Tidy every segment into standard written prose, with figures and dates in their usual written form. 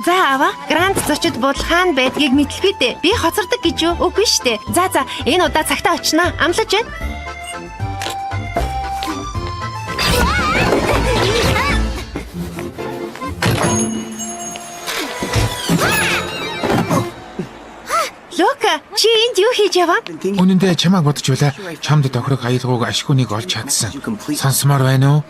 За аваа, Гранд зочид буудал хаана байдгийг мэдлгүй дээ. Би хоцордог гэж юу? Үгүй шүү дээ. За, энэ удаа цагтаа очино. Амлаж байна. Лука, чи энд юу хийж яваа? Үнэн дээр чамааг бодож байлаа. Чамд тохирох аялгауг ашгүйнийг олж чадсан. Сонсомоор байна уу?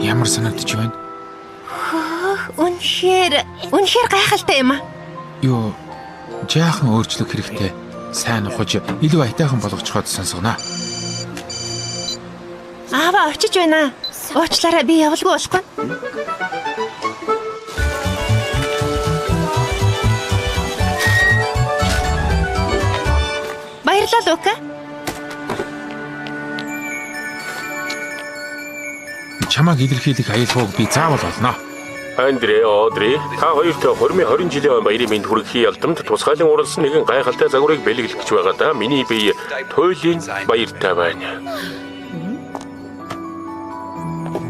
Ямар санагдаж байна? Үнэхээр гайхалтай юм аа. Юу, жаахан өөрчлөх хэрэгтэй. Сайн ухаж, илүү аятайхан болгочиход сонсгоно. Аава очиж байна. Уучлаарай, би явалгүй болохгүй. Баярлалаа, Лука. Чамааг илэрхийлэх аялгауг би заавал олно. Андре, Одри, та хоёрт хормын 20 жилийн баярын мэнд хүргэхийн ялдамд тусгайлан уралсан нэгэн гайхалтай загварыг бэлэглэх гэж байгаадаа миний бие туйлын баяртай байна.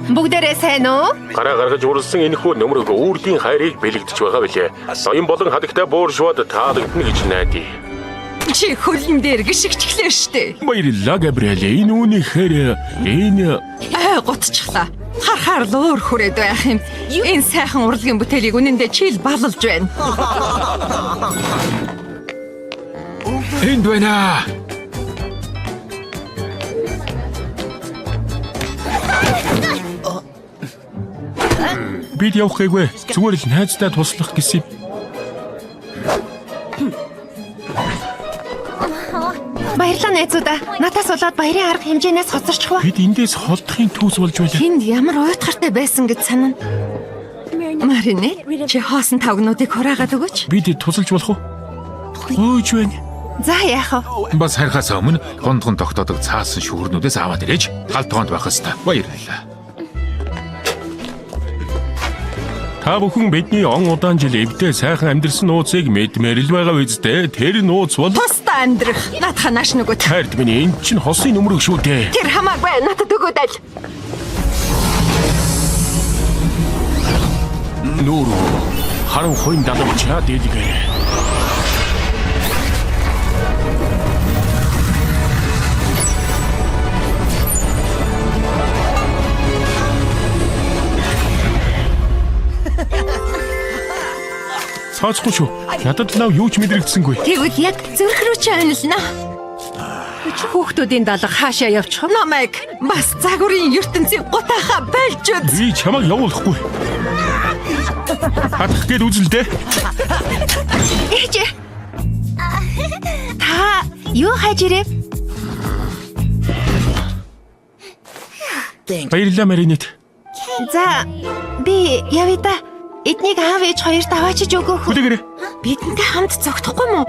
Бүгдээрээ сайн уу? Гараа гаргаж уралсан энэхүү нөмрөг үрдийн хайрыг бэлэгдэж байгаа билээ. Ноён болон хадагтай бууршваад таалагдана гэж найдаа. Чи хөлн дээр гიშгчлээ штэ. Баярлалаа, Габриэль. Энэ үүнийхээр энэ Ай гутчихлаа. Харахаар л уур хүрээд байх юм. Энэ сайхан урлагийн бүтээлийг үнэндээ чи л балалж байна. Энд байна. Бид явах гээгүй. Зүгээр л найздаа туслах гэсэн юм. Баярлалаа найзуудаа. Надаас болоод баярын арга хэмжээнээс хоцорчих вэ? Бид эндээс холдохын түүс болж байлаа. Тэнд ямар уйтгартай байсан гэж санана. Марине, чи хоосон тавгнуудыг хураагаад өгөөч. Бид тусалж болох уу? Гуйж байна. За яах вэ? Бас харихаас өмнө гондгон тогтоодог цаасан шүүрнүүдээс аваад ирээж гал тогоонд байх ёстой. Баярлалаа. Та бүхэн бидний он удаан жил эвдээ сайхан амьдрсан нууцыг мэдмээр л байгаа үсттэй. Тэр нууц бол Тусдаа амьдрах. Наадха нааш нөгөөт. хайрт минь, энэ чинь хосын нөмрөг шүү дээ. Тэр хамаагүй надад өгөөд аль. Нүүр харан хойн далавчаа дэлгэр. Цаацгүй шүү. Надад лав юу ч мэдрэгдсэнгүй. Тэгвэл яг зүрх рүү чи онилно. Хүүхдүүдийн даалга хаашаа явчих вэ? Намайг бас загварын ертөнцийг гутаахаа болж үз. Би чамайг явуулахгүй. Хатах гээд үзэл дээ. Ээж. Та юу хайж ирэв? Баярлалаа Маринет. За би явъя да. Эднийг аав ээж хоёрт аваачиж өгөөх. Хүлээгээрэй. Бидэнтэй хамт зогтохгүй мó?